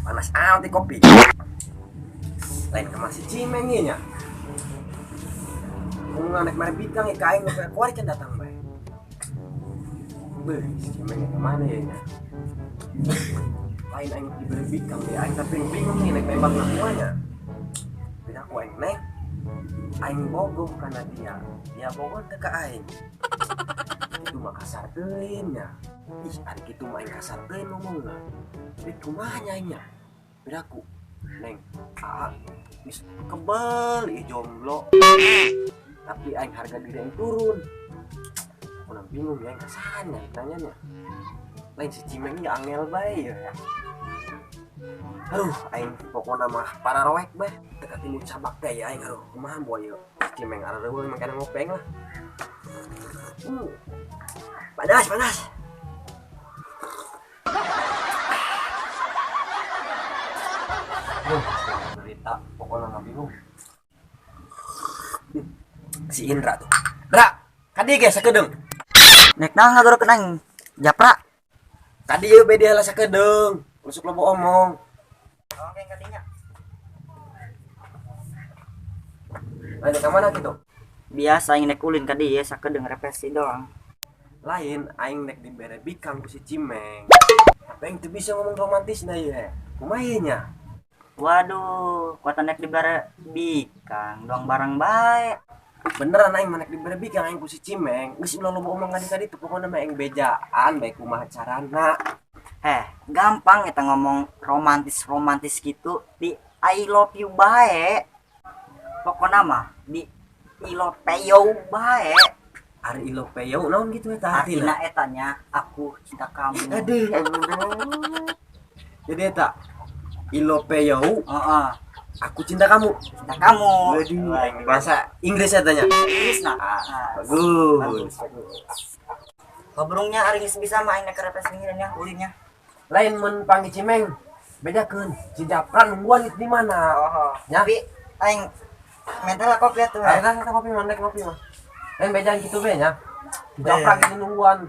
Panas amat di kopi. Lain ke masih Cimeng ieu nya. Mun nganek mare bikang ya ka aing nu kuari can datang bae. Beuh, si Cimeng ke mana ya nya? Lain aing diberi bikang ya aing tapi bingung nih nek nembak na kuanya. Beda ku aing neng. Aing bogoh kana dia. Dia bogoh teh ka aing. Itu mah kasar teuing nya. Ih, ari kitu mah aing kasar teuing ngomongna. Tapi kumaha nya aing nya? Beda ku neng, geus kebel ieu jomblo. Tapi aing harga diri aing turun. Aku nang bingung ya aing kasahan nya tanyanya. Lain si Cimeng ya angel bae ya. Aduh, aing pokona mah para roek bae. Teu katimu cabak teh ya aing aduh kumaha boy ieu. Si Cimeng areureun mah kana ngopeng lah. Panas, panas. Aduh, berita pokoknya mah bingung. Si Indra tuh. Dra, kadi ge sakedeung. Nek naon ngagorokeun aing? Japra. Kadi ieu be dia lah sakedeung. Masuk lobo omong. Oke, kadinya. Lain ka mana kitu? Biasa aing nek ulin kadi ieu sakedeung refleksi doang. Lain aing nek dibere bikang ku si Cimeng. Tapi aing teu bisa ngomong romantis na ieu. Kumaha ieu nya? Waduh, kuatan nek dibere bikang doang barang bae. Beneran aing mah nek dibere bikang aing ku si Cimeng. Geus ulah loba omong kadi tadi tuh pokona mah aing bejaan bae kumaha carana. Gampang eta ngomong romantis-romantis gitu di I love you bae. Pokona mah di I love you bae. Ari I love you naon gitu eta artina? Artina Eta nya aku cinta kamu. Aduh, aduh. Jadi eta I love you. Heeh. Aku cinta kamu. Cinta kamu. Waduh, aing bahasa Inggris eta nya. Inggris nah. Ah, Nah, bagus. Ngobrolnya ari geus bisa mah aing nek refreshing nya ulinnya. Lain mun panggil Cimeng, bedakeun. Si Japra nungguan di mana? Oh. Nya. Tapi aing minta lah kopi atuh. Ayo kan kita kopi mah, nek kopi mah. Lain bejaan kitu be nya. Si Japra gitu nungguan.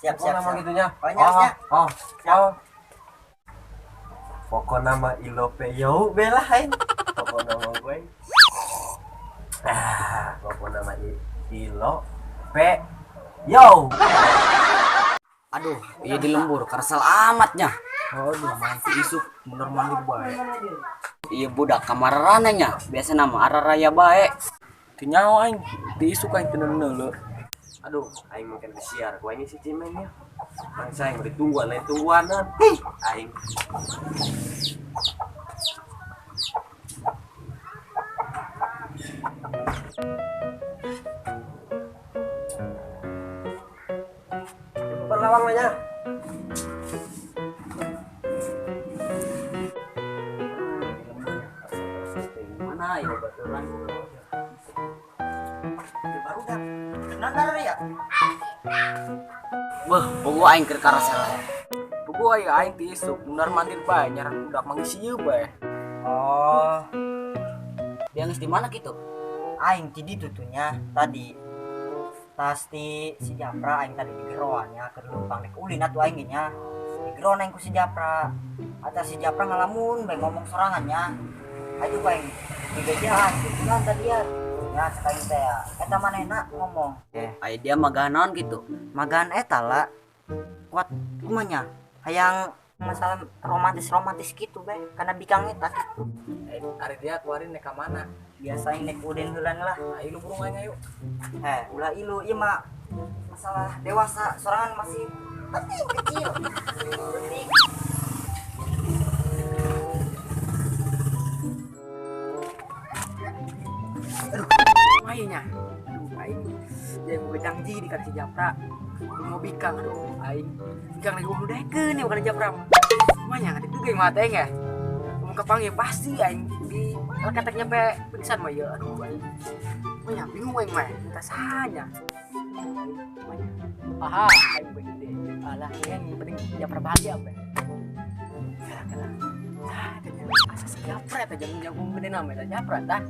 Siap, siap, Pokona mah siap. gitu nya. Pokoknya, Oh, nya. oh, Siap. oh. Pokona mah ilope yo be lah aing. Pokona mah gue. Ah, pokona mah ilope yo. Aduh, iya di lembur karsel amatnya. Aduh, main si isuk bener mandi bae. Iya budak kamarana nya, biasa nama araraya bae. Teu nyaho aing, ti isuk aing teu neuleu. Aduh, aing mungkin disiar ku aing si Cimeng nya. Bangsa aing ditungguan lain tungguanan. Hih, aing. Bukan lawang lah nya. Mana ya baturan? Baru dah. Nandar ya. Wah, pugu aing keur karasel. Pugu aing aing ti isuk bener mandi bae nyaran budak manggis ieu bae. Oh. Dia geus di mana kitu? Aing ti ditu tuh nya tadi. Tas ti si Japra aing tadi di geroan nya keur lumpang nek ulin atuh aing ge nya. Di geroan aing ku si Japra. Atas si Japra ngalamun bae ngomong sorangan nya. Aduh aing dibejaan gitu kan tadi ya. Ya cek aing teh ya. Eta manehna ngomong. Aya dia magahan naon gitu? Magahan eta lah. Kuat kumanya? Hayang masalah romantis-romantis gitu bae karena bikang eta gitu. Ari dia keluarin nek ka mana? Biasa aing nek ulin heulan lah. Ayo lu burung aing ayo. Ulah ilu ieu mah masalah dewasa sorangan masih penting kecil. Penting. Aduh, mainnya. Aduh, aing jadi mau janji di kan si Japra. Mau bikang, aduh, aing bikang lagi mau dekeun nih bukan Japra. Kumanya nggak itu geng mata aing ya. Mau kepanggil pasti aing di leketek nyampe pingsan mah ya. Aduh, aing. Kumanya bingung. Bingung aing mah, minta sahanya. Aha, aing boga ide. Alah, yang penting Japra bahagia be. Kalah kalah. Sah tanya. Asa si Japra teh jagung jagung gede nama eta Japra tah.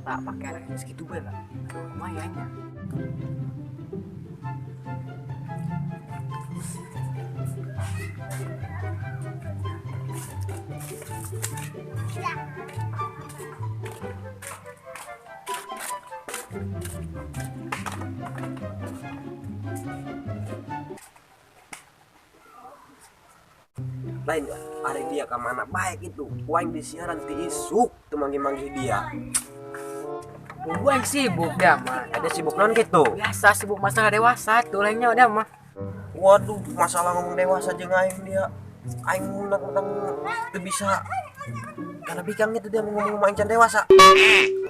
Tak pakai anak segitu bae lah. Aduh, kumaha nya. Lain ari dia ka mana baik itu. Ku aing di siaran ti isuk teu manggih-manggih dia. Gua yang sibuk dah mah. Ada sibuk non gitu. Biasa sibuk masalah dewasa tuh lainnya udah mah. Waduh, masalah ngomong dewasa jeung aing dia. Aing ngundang-undang teu bisa. Karena bikang gitu dia mau ngomong aing can dewasa.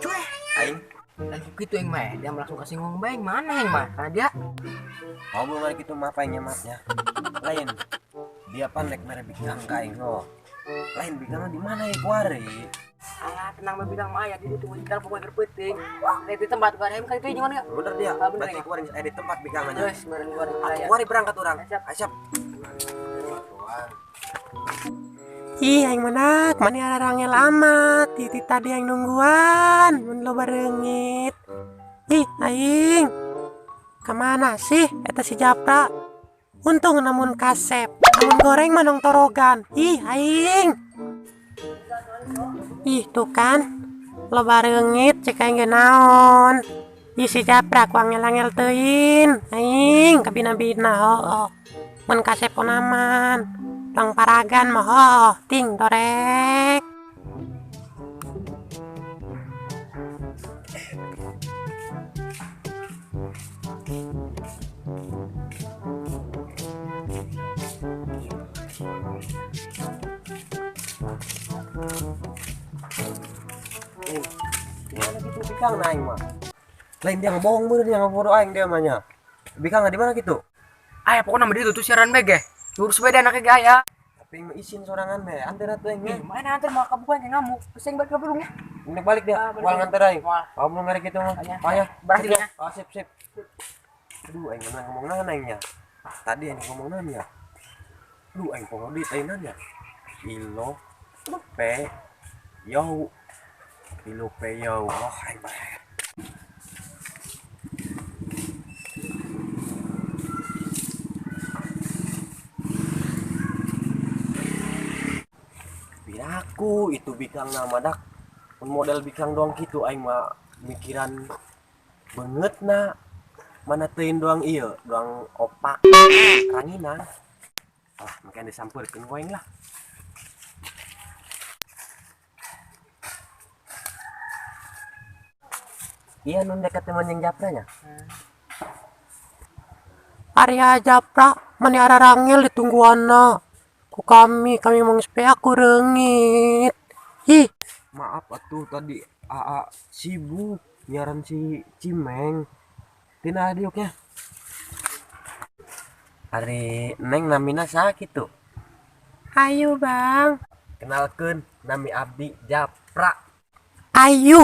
Cuy, aing Langsung gitu yang mah, dia langsung kasih ngomong baik mana yang mah? Karena dia mau belum gitu mah apa yang nyematnya. Lain dia pandek mere bikang ka aing oh. Lain bikangnya di mana ya kuari? Alah, tenang bae bikang mah ya di ditu telepon gua keur peuting. Di tempat gua ada kan itu gimana enggak? Bener dia. Ah, bener Berarti ya? kuari di tempat bikang aja. Terus bareng gua Atuh kuari berangkat orang. Siap. Siap. Ih, aing menak, mana arangnya lama. Titi tadi yang nungguan, mun loba reungit. Ih, aing. Kemana sih eta si Japra? Untung namun kasep, namun goreng manong torogan. Ih, aing. Ih, tuh kan. Loba reungit cek aing ge naon. Ih, si Japra ku angel-angel teuing. Aing kabina-bina heuh. Mun kasep onaman. Tong paragan mah heuh, ting torek. Lain, gimana gitu bikang na aing mah. Lain dia ngebohong bener dia ngebohong aing dia mah nya. Bikang di mana gitu? Ayah pokoknya nama dia tuh siaran bege. Lurus beda anaknya gaya. Tapi aing mah isin sorangan meh, anter atuh aing Ih, nya. mana antar mau kabukan kayak ngamuk. Terus yang balik ke burungnya. Ini balik dia, Ah, balik. moal nganter aing. Moal. Oh, belum ngarek gitu mah. Anya. Oh ya, Berhasil sip ya? Oh, sip sip. Aduh, aing ngomong ngomong naon aing nya. Tadi aing ngomong naon ya? Aduh, aing poho deui aing naon ya. Ilo pe yo. Ilo pe yo. Oh, aing bae. Piraku itu bikang nama dak. Mun model bikang doang gitu aing mah mikiran banget na. Mana teuing doang ieu, doang opak ranginang. Ah, makanya disampeurkeun ku aing lah. Iya nun dekat teman yang japranya. Arya Japra, mani ararangel ditungguanna. Ku kami, kami mau ngespe aku reungit. Ih, Maaf atuh tadi AA sibuk nyaran si Cimeng. Tina diuknya. Ari Neng namina saha kitu? Ayu bang. Kenalkeun nami abdi Japra. Ayu.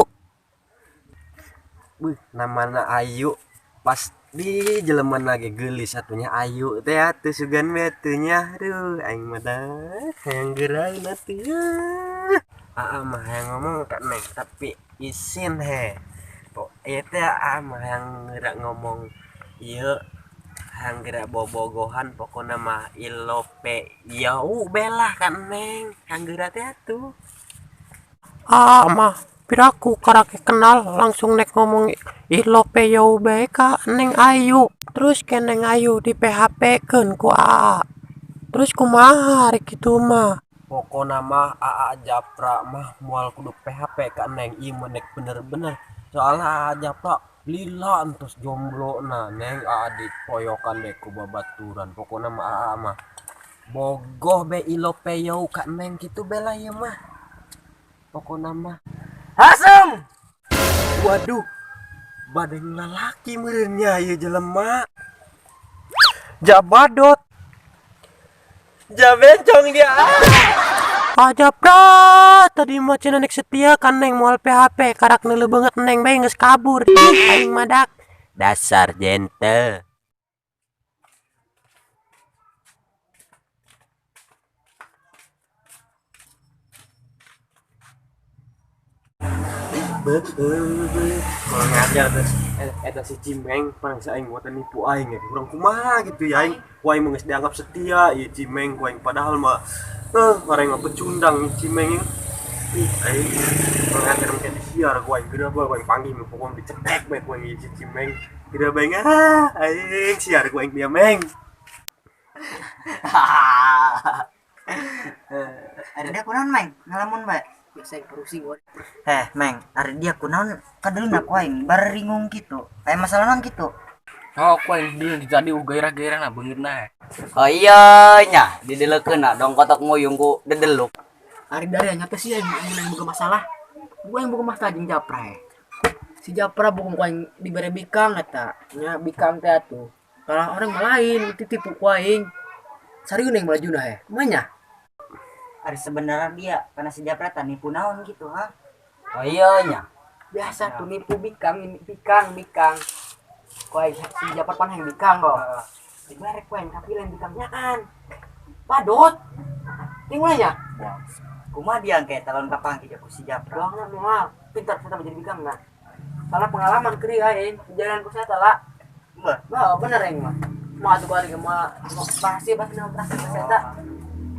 Wih, namana Ayu. Pasti jelema lagi geulis satunya Ayu teh atuh sugan we atuh nya. Aduh, aing mah dah hayang geuraeun atuh. Aa mah hayang ngomong ka Neng tapi isin he. Kok ieu teh aa mah hayang geura ngomong ieu hayang geura bobogohan pokona mah ilope yau belah ka Neng. Hayang geura teh atuh. Ah mah piraku karake kenal langsung nek ngomong ilope yau bae ka Neng Ayu. Terus ke Neng Ayu di PHP keun ku Aa. Terus kumaha ari kitu mah? Pokona mah Aa Japra mah moal kudu PHP ka Neng ieu mah nek bener-bener. Soalna Aa Japra lila entos jomblo na Neng Aa dipoyokan deh ku babaturan. Pokona mah Aa mah bogoh be ilope yau ka Neng kitu bela ieu mah. Pokona mah Asem. Waduh, badeng lalaki meureunnya ieu jelema. Jabadot. Jabencong dia. Ka Japra tadi mah cenah nek setia ka neng moal PHP karak neuleuh beungeut neng bae geus kabur. Ih, aing madak. Dasar jente. Kurang ngajar terus eta si Cimeng parang si aing buat nipu aing ya kurang kumaha gitu ya aing ku aing mah geus dianggap setia ieu Cimeng ku aing padahal mah orang mah pecundang ieu Cimeng ih aing kurang ngajar mungkin disiar ku aing geura bae ku aing panggil mah pokoknya dicekek bae ku aing ieu si Cimeng geura bae ah aing siar ku aing dia meng. Ari dia kunaon meng ngalamun bae. Biasa yang pusing gua. Meng, ari dia kunaon kadeulna ku aing baringung kitu. Aya masalah naon kitu? Oh, ku aing dulu di tadi gairah-gairah na beungeutna. Oh iya nya, didelekeun na dong kotok moyung ku dedeluk. Ari dari nyata sih aing mun boga masalah. Gua yang boga masalah jeung Japra. Si Japra boga ku aing dibere bikang eta. Nya bikang teh atuh. Kalah orang mah lain ditipu ku aing. Sarieun aing malajuna he. Kumaha nya? Ari sebenarnya dia karena si Japra teh nipu naon gitu ha? Oh iya nya. Biasa tuh nipu bikang, ini bikang, bikang. Ku aing si Japra pan yang bikang kok. Dibere ku aing tapi lain bikangnya kan. Padot. Tinggal nya. Kumaha dia engke talon kapanggih ku si Japra? Doangna moal pintar saya menjadi bikang nah. Salah pengalaman keri aing jalan ku saya lah. Bah. Bah, bener aing mah. Mah atuh bari mah pasti pasti nama pasti saya.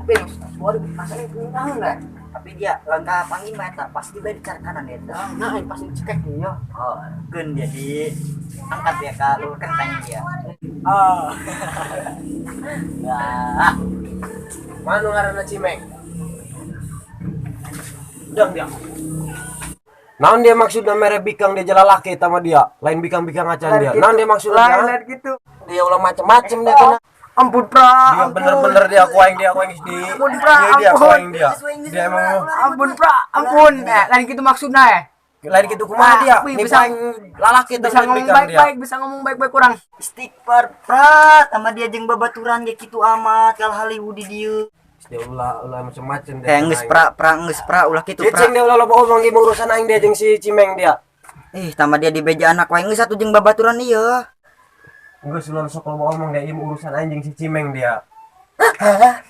Tapi yang suara rasanya punya tahun lah. Tapi dia langkah panggil mah eta pasti bae dicarkanan eta. Nah, aing pasti dicekek dia. Oh, keun dia diangkat dia ka luhur kenteng dia. Oh. Nah. Mana ngaranna Cimeng? Udang dia. Naon dia maksudna mere bikang dia jalalaki sama dia? Lain bikang-bikang acan dia. Naon dia maksudna? Lain gitu. Dia ulah macem-macem dia kena. Ampun pra, Dia bener-bener dia aku aing dia aku aing di. Ampun, pra, Dia aku ampun. aing dia. Dia emang Ampun pra, ampun. Lain gitu maksudna ya. lain gitu kumaha dia. Wih, Nipu bisa aing lalaki bisa teh ngomong bikang dia. baik-baik, bisa ngomong baik-baik kurang. Istighfar pra, sama dia jeung babaturan ge kitu amat kal Hollywood di dieu. Dia ulah ulah macem-macem dia. Geus pra, pra geus pra ulah kitu pra. Cicing dia ulah loba omong ge urusan aing dia jeung si Cimeng dia. Tama dia dibeja anak wae geus atuh jeung babaturan ieu. Geus ulah sok loba omong dia ieu urusan aing jeung si Cimeng dia. Hah?